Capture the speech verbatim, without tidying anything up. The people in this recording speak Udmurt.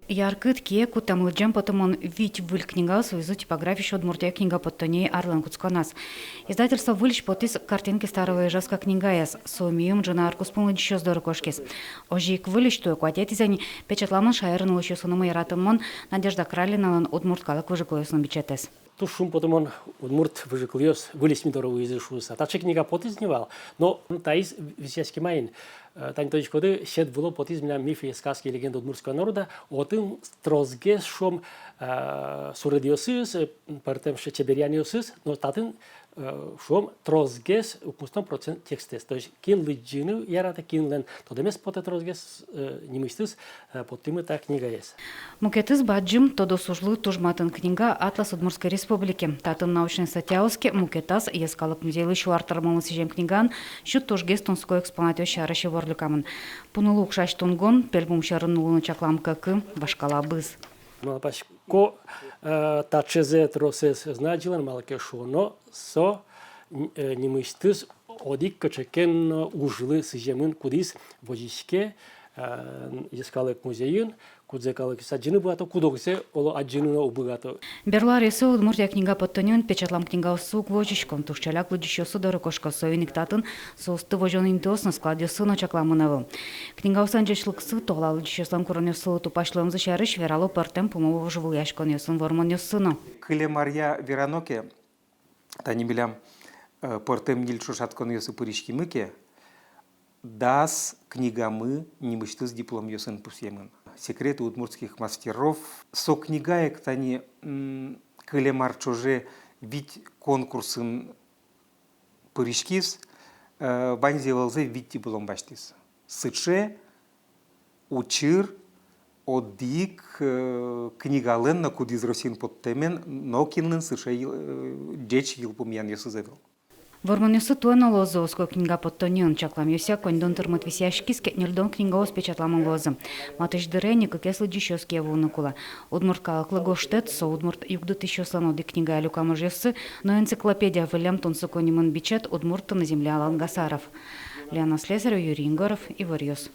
Яркыт, кие кутэм, лыдӟем потэмын вить выль книгаос вуизы типографиысь «Удмуртия» книга поттонние арлэн кутсконаз. Издательство выльысь потӥз «Картинки старого Ижевска» книгаез. Со миым ӝыны ар куспын лыдӟисьёс доры кошкиз. Озьы ик выльысь туэ куатетӥзэ ни печатламын шаерын улӥсьёслэн но яратэмын Надежда Кралиналэн удмурт калык выжыкылъёсын бичетэз. Туж шумпотымон, удмурт выжыкылъёс выльысь ми доры вуизы шуыса. Таӵе книга потӥз ни вал, но таиз висъяське маин. Э, тани тодӥськоды, сьӧд выло потӥз милям «Мифы и сказки и легенды удмуртского народа», отын тросгес, шуом, э, суредъёсыз, э, пӧртэм чеберъянъёсыз, но татын, э, шуом, тросгес, укмыстон процент текстэз. То есть кин лыдӟыны яратэ, кинлэн тодэмез потэ тросгес, э, нимысьтыз, э, поттӥмы та книгаез. Мукетыз бадӟым, тодос ужлы туж матын книга «Атлас Удмуртской Республики». Татын научной статьяос ке, мукетаз Йӧскалык музейлы сю ар тырмымон сӥзем книгаын сю тужгес тунсыко экспонатъёс сярысь ивор люкамын. Пуныылы укшась тунгон, пельпум сьӧрын улыны чаклам кӧкы, вашкала быз. Малпасько, э, таӵезэ тросэз ӧз на адӟылэ, малы ке шуоно, со, э, нимысьтыз одӥг кыӵе ке но ужлы сӥземын, кудӥз возиське, э, Йӧскалык музейын, кудзэ калыкез адӟыны быгато, куд-огзэ, оло, адӟыны но уг быгато. Берло аръёсы «Удмуртия» книга поттонниын печатлам книгаоссы уг возисько, туж ӵаляк лыдӟисьёссы доры кошко, соин ик татын соосты возён интыос но, складъёссы но чакламын ӧвӧл. Книгаослэн ӟечлыксы, туала лыдӟисьёслэн куронъёссылы тупась луэмзы сярысь верало пӧртэм пумо вожвылъяськонъёсын вормонъёссы но. Кылем аръя верано ке, тани милям, э, пӧртэм ньыль ӵошатсконъёсы пыриськимы ке, дас книгамы нимысьтыз дипломъёсын пусъемын. «Секреты удмуртских мастеров». Со книга ик тани, м, кылем ар ӵоже вить конкурсын пыриськиз, э, ваньзэ вылзэ вить диплом басьтӥз. Сыӵе учыр одӥг, э, книгалэн но, кудӥз Россиын поттэмен, нокинлэн сыӵе йыл-, э, ӟеч йылпумъянъёсыз ӧвӧл. Вормонъёссы туэ но луозы, оско, книга поттонниын. Чакламъёсъя, коньдон тырмыт висъяськиз ке, ньыльдон книгаос печатламын луозы. Матысь дыре ини кыкез лыдӟисьёс кие вуыны кулэ. «Удмурт калыклы гожтэт», со удмурт югдытӥсьёслэн одӥг книгаен люкамы ужъёссы, но «Энциклопедия выллем тунсыко» нимын бичет удмурт но земля Лангасаров. Лена Слесарева, Юрий Егоров, «Иворъёс».